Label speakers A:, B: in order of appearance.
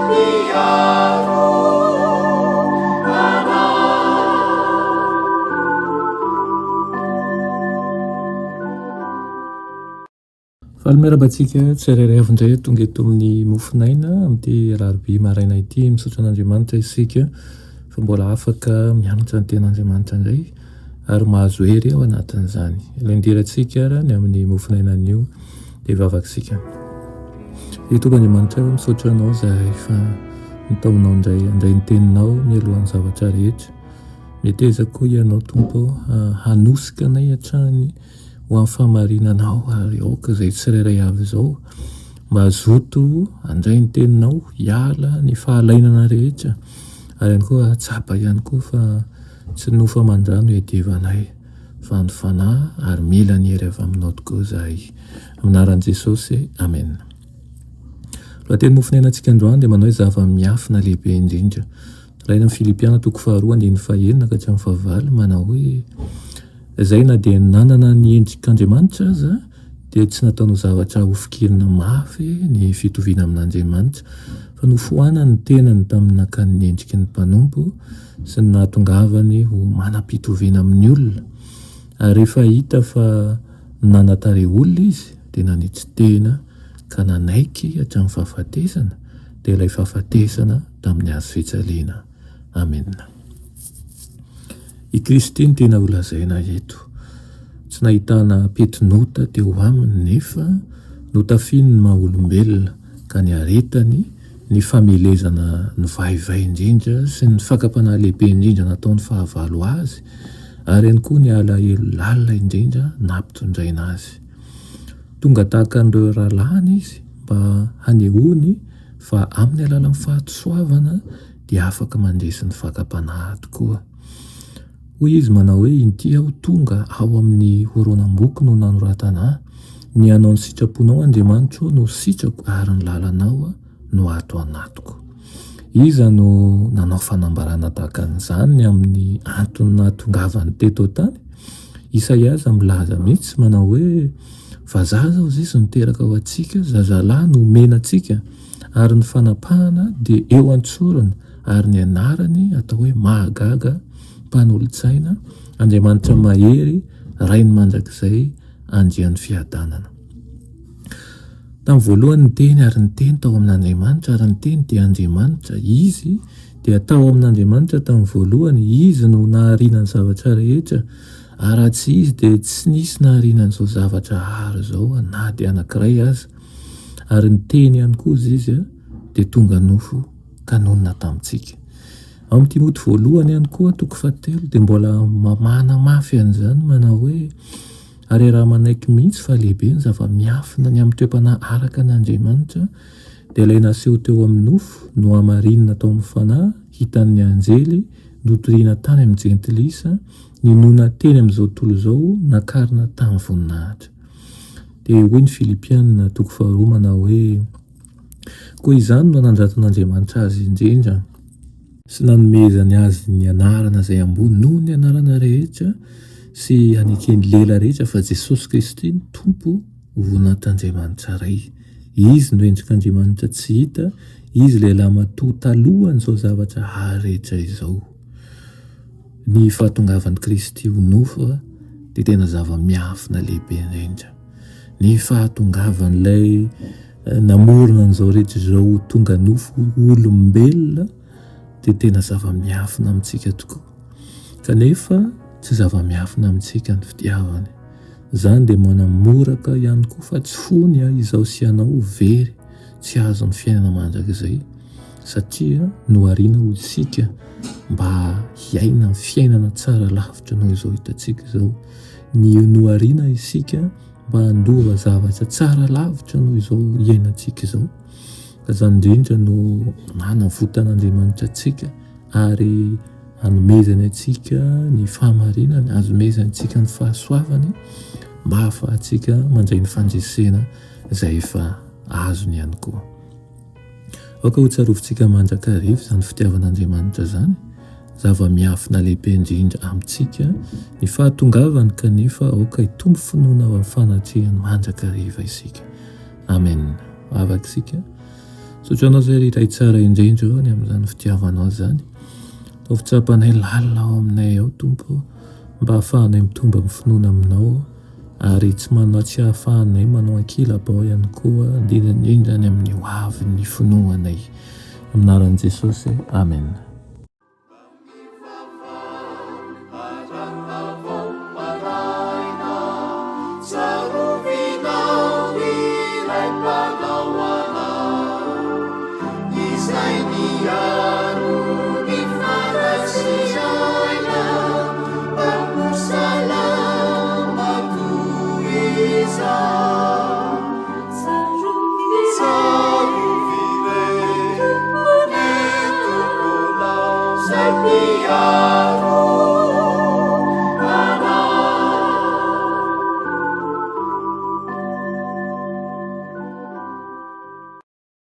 A: Mpiaro anay.
B: Faly miarahaba antsika tsirairay avy indray tonga eto amin'ny mofon'aina amin'ity alarobia maraina ity. Misaotra an'Andriamanitra isika fa mbola afaka mianatra ny tenin'Andriamanitra indray ary mahazo hery ao anatin'izany. Ilay nidirantsika ary ny amin'ny mofon'aina anio dia hivavaka isika. Ry Tompo Andriamanitra ô, misaotra Anao izahay fa nitaominao indray handray ny Teninao mialohan'ny zavatra rehetra. Meteza koa Ianao Tompo ô, hanosika anay hatrany ho amin'ny fahamarinanao ary aoka izay tsirairay avy izao mba hazoto handray ny Teninao, hiala ny fahalainana rehetra ary ihany koa hahatsapa ihany koa fa tsy ny nofo aman-drà no iadivanay fa ny Fanahy ary mila ny hery avy Aminao tokoa izahay. Amin'ny anaran'i Jesosy, Amena. Lohateny mofonainantsika androany dia manao hoe zava-miafina lehibe indrindra. Alaina amin'ny Filipiana toko faharoa andininy fahenina ka hatramin'ny fahavalo manao hoe izay na dia nanana ny endrik'Andriamanitra aza dia tsy nataony ho zavatra hofikirina mafy ny fitoviana amin'Andriamanitra fa nofoanany ny tenany tamin'ny nakany ny endriky ny mpanompo sy ny nahatongavany ho manam-pitoviana amin'ny olona ary rehefa hita fa Nanatare olona izy dia nanitsy tena ka nanaiky hatramin'ny fahafatesana, dia ilay fahafatesana tamin'ny hazo fijaliana. Amena. I Kristy no tiana holazaina eto. Tsy nahitana petin'ota teo aminy nefa notafiany ny maha olombelona ka niaretany ny famelezana nivaivay indrindra sy ny fakam-panahy lehibe indrindra nataon'ny fahavalo azy ary ihany koa ny alahelo lalina indrindra nampitondraina azy. Tonga tahaka an'ireo rahalahiny izy mba hanehoany fa amin'ny alalan'ny fahasoavana dia afaka mandresy ny fakam-panahy tokoa. Hoy izy manao hoe, Inty aho tonga ao amin'ny horonam-boky no nanoratana ahy. Ny hanao ny sitraponao, Andriamanitro, no sitrako ary ny lalanao no ato anatiko. Iza no nanao fanambarana tahaka an'izany ny amin'ny antony nahatongavany teto an-tany? Isaia aza milaza mihitsy manao hoe, Fa zaza hozy izy no teraka ho antsika, zazalahy no omena antsika, ary ny fanapahana dia eo an-tsorony, ary ny anarany atao hoe Mahagaga, Mpanolo-tsaina, Andriamanitra Mahery, Rain'ny mandrakizay, Andrian'ny fiadanana. Tamin'ny voalohany ny Teny, ary ny Teny tao amin'Andriamanitra, ary ny Teny dia Andriamanitra. Izy dia tao amin'Andriamanitra tamin'ny voalohany, Izy no nahariana ny zavatra rehetra, ary raha tsy Izy dia tsy nisy nahariana an'izao zavatra àry izao na dia anankiray aza. Ary ny Teny ihany koa, hozy Izy, dia tonga nofo ka nonina tamintsika. Ao amin'ny Timoty voalohany ihany koa, toko fahatelo, dia mbola manamafy an'izany manao hoe, Ary raha manaiky mihitsy fa lehibe ny zava-miafina ny amin'ny toe-panahy araka an' Andriamanitra, dia ilay naseho teo amin'ny nofo, nohamarinina tao amin'ny fanahy, hitan'ny anjely, notorina tany amin'ny jentilisa, ninoana teny amin'izao tontolo izao, nakarina tamin'ny voninahitra. Dia hoy ny Filipiana toko faharoa manao hoe, Koa izany no nanandratan'Andriamanitra azy indrindra, sy nanomezany azy ny anarana izay ambony noho ny anarana rehetra, sy haneken'ny lela rehetra fa Jesosy Kristy no Tompo ho voninahit'Andriamanitra Ray. Izy no endrik'Andriamanitra tsy hita, Izy ilay lahimatoa talohan'izao zavatra hary rehetra izao. Ny fahatongavan'i Kristy ho nofo dia tena zava-miafina lehibe indrindra. Ny fahatongavan'ilay namorona an'izao rehetra izao ho tonga nofo ho olombelona dia tena zava-miafina amintsika tokoa. Kanefa tsy zava-miafina amintsika ny fitiavany. Izany dia manamoraka ihany koa fa tsy fony izaho sy ianao ho very tsy hahazo ny fiainana mandrakizay satria nohariana ho isika mba hiaina ny fiainana tsara lavitra noho izao hitantsika izao. Ny nohariana isika mba handova zavatra tsara lavitra noho izao iainantsika izao. Ka izany indrindra no nanavotan'Andriamanitra antsika ary anomezany antsika ny fahamarinany, anomezany antsika ny fahasoavany mba hahafahantsika mandray ny fandresena izay efa azony ihany koa. Aoka hotsarovintsika mandrakariva izany fitiavan'Andriamanitra izany, zava-miafina lehibe indrindra amintsika ny fahatongavany kanefa aoka hitombo finoana ao amin'ny fanatrehany mandrakariva isika. Amen. Vavaka isika. Misaotra Anao izay ry Ray tsara indrindra ô ny amin'izany fitiavanao izany. Ataovy tsapanay lalina ao aminay ao Tompo mba hahafahanay mitombo amin'ny finoana aminao ary tsy manao tsy hahafahanay manao ankilabao ihany koa indrindra indrindra ny amin'ny ho avin'ny finoanay. Amin'ny anaran'i Jesosy, Amen.